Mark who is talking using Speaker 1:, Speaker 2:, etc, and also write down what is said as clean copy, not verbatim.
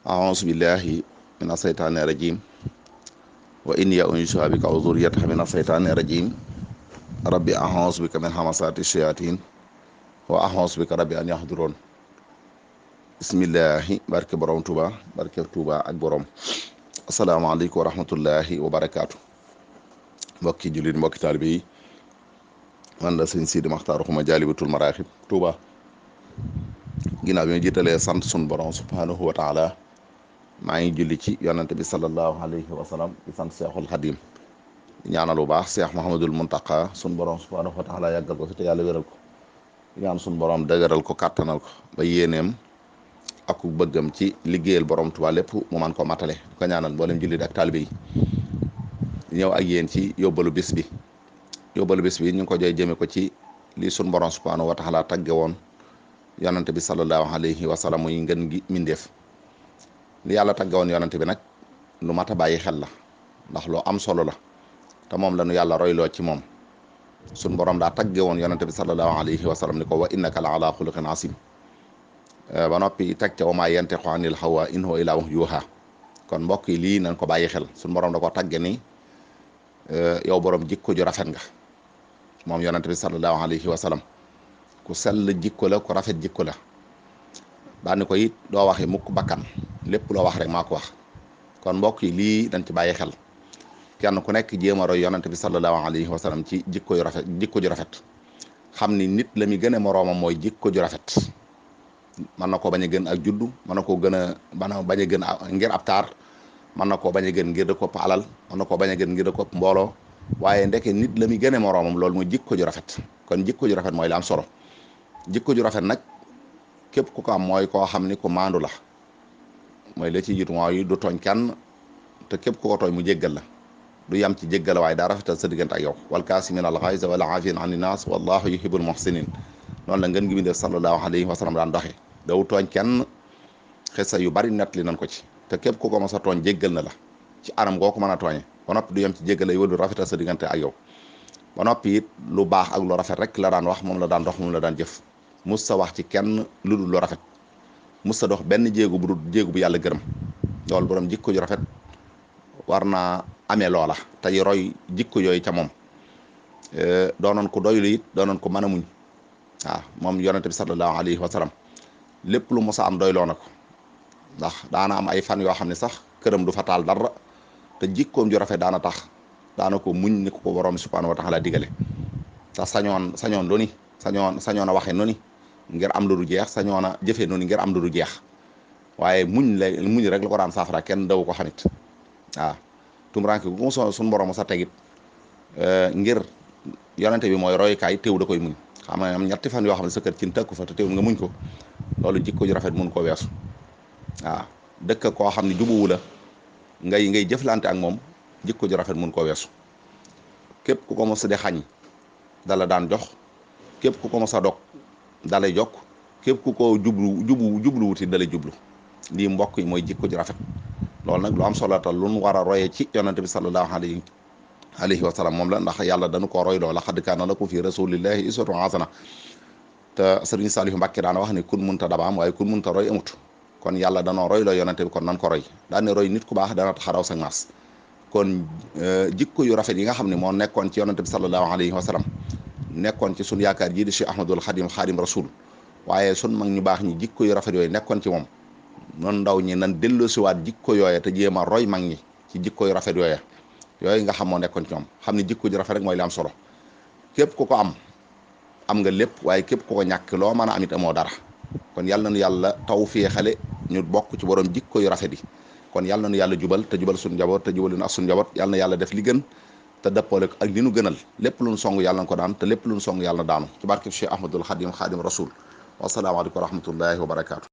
Speaker 1: أعوذ بالله من الشيطان الرجيم وإني أنشأ بك وذريتها من الشيطان الرجيم ربي أعوذ بك من همزات الشياطين وأعوذ بك ربي أن يحضرون bismillahi barke borom Touba barke Touba ak borom asalaamaaleykum wa rahmatullahi wa barakaatu mbokki jullit mbokki taalibe yi man la sëñ Sidi Maxtaar xuma jaalibatul maraaxib Touba ginnaaw bi ñu jiitalee sant sun borom subhanahu wa taala maa ngi julli ci yonante bi sallallahu alayhi wa sallam di sant Seexul Xadim di ñaanal bu baax Seex Muhammadul Muntaqa sun borom subhanahu wa taala yàggal ko fi te yàlla wéral ko di ñaan sun borom dëgëral ko kàttanal ko ba yéeneem ak bëggam ci liggéeyal borom Tuubaa lépp mu man ko matale di ko ñaanal mboolem jullit ak taalibe yi ñëw ak yéen ci yóbbalu bis bi ñu ngi ko joy jëme ko ci li sun borom subhanahu wa taala tagge woon yonante bi sallallahu alayhi wa sallam yi ngën gi mindeef li yàlla tagge woon yonante bi nag lu mat a bàyyi xel la ndax loo am solo la te moom la nu yàlla royloo ci moom sun borom daa tagge woon yonante bi sallallahu alayhi wa sallam ni ko wa innaka la ala xuluqin asim ba noppi teg ca wa maa yantiqu anil hawa in huwa illaa wahyun yuuhaa kon mbokk yi lii nañ ko bàyyi xel suñu borom da ko tagge ni yow borom jikko ju rafet nga moom yonante bi sallallahu alayhi wa sallam ku sell jikko la ku rafet jikko la daani ko it doo waxe mukk bakkan lépp loo wax rek maa ko wax kon mbokk yi lii dañ ci bàyyi xel kenn ku nekk jéem a roy yonante bi sallallahu alayhi wa sallam ci jikko ju rafet xam ni nit la mi gën a moroomam mooy jikko ju rafet mën na koo bañ a gën ak juddu mën na koo gën a bañ a gën ngir ab taar mën na koo bañ a gën ngir da kopp alal mën na koo bañ a gën ngir da kopp mbooloo waaye ndeke nit la muy gën a moroomam loolu mooy jikko ju rafet kon jikko ju rafet mooy la am solo jikko ju rafet nag képp ku ko am mooy koo xam ni ku maandu la mooy la ci jiitu mooy du tooñ kenn te képp ku ko tooñ mu jéggal la du yam ci jéggal waaye daa rafetal sa diggante ak yow wal kaasimin al ghayza wal aafina ani naas wallahu yuhibbul muhsinin noonu la ngeen gi bindee sallallahu alayhi wa sallam daan doxee daw tooñ kenn xisa yu bari nett li nañ ko ci te képp ku ko mos a tooñ jéggal na la ci anam goo ko mën a tooñe ba noppi du yem ci jéggal la wëllu rafetal sa diggante ak yow ba noppi it lu baax ak lu rafet rek la daan wax moom la daan dox moom la daan jëf mus sa wax ci kenn lu dul lu rafet mus sa dox benn jéegu bu dul jéegu bu yàlla gërëm loolu borom jikko ju rafet war naa amee loola tey roy jikko yooyu ca moom doonoon ko doylu it doonoon ko mën a muñ waaw moom yonente bi sallallahu alayhi wa sallam lépp lu mosa am doyloo na ko ndax daana am ay fan yoo xam ne sax këram du fa taal dara te jikkoom ju rafet daana tax daana ko muñ ni ko borom subhanahu wa taala digale te sañoon lu ni sañoon a waxe noonu ngir am lu du jeex sañoon a jëfee noonu ngir am lu du jeex waaye muñ rek la ko daan saafara kenn daw ko xamit waaw tumuraanke gu ko suñu borom sa tegit ngir yonente bi mooy roykaay teew da koy muñ xam nga am ñetti fan yoo xam ne sa kër cin tëkku fa te teewul nga muñ ko loolu jikko ju rafet mun koo weesu waaw dëkk koo xam ne jubuwu la ngay jëflante ak moom jikko ju rafet mun koo weesu képp ku ko mos a di xañ dala daan jox képp ku ko mos a dog dalay jokk képp ku ko jublu wuti dalay jublu lii mbokk yi mooy jikko ju rafet loolu nag lu am solo tal lu nu war a royee ci yonante bi sallallahu alayhi wa sallam moom la ndax yàlla dañu ko roy loo laqad kaana lakum fi rasulillahi uswatun hasana te sëriñ Saliou Mbacke daana wax ne kun munta dabaam waaye kun munta roy amut kon yàlla danoo roy loo yonante bi kon nan ko roy daane roy nit ku baax dana tax raw sa maas kon jikko yu rafet yi nga xam ne moo nekkoon ci yonante bi sallallahu alayhi wa sallam nekkoon ci sun yaakaar jii di Cheikh Ahmadul Xadim rasul waaye sun mag ñu baax ñi jikko yu rafet yooyu nekkoon ci moom noonu ndaw ñi nan delloosiwaat jikko yooya te jéem a roy mag ñi ci jikko yu rafet yooya yooyu nga xam moo nekkoon ci ñoom xam ne jikko ju rafet rek mooy li am solo képp ku ko am nga lépp waaye képp ku ko ñàkk loo mën a amit amoo dara kon yàlla na nu yàlla taw fii xale ñu bokk ci borom jikko yu rafet yi kon yàlla na nu yàlla jubal te jubal suñu njaboot te jubal leen ak suñu njaboot yàlla na yàlla def li gën te dëppoole ak li nu gënal lépp lu nu song yàlla na ko daan te lépp lu nu song yàlla na daanu ci barke Cheikh Ahmadul Xadim rasul wasalaamaaleykum wa rahmatullahi wa barakaatu.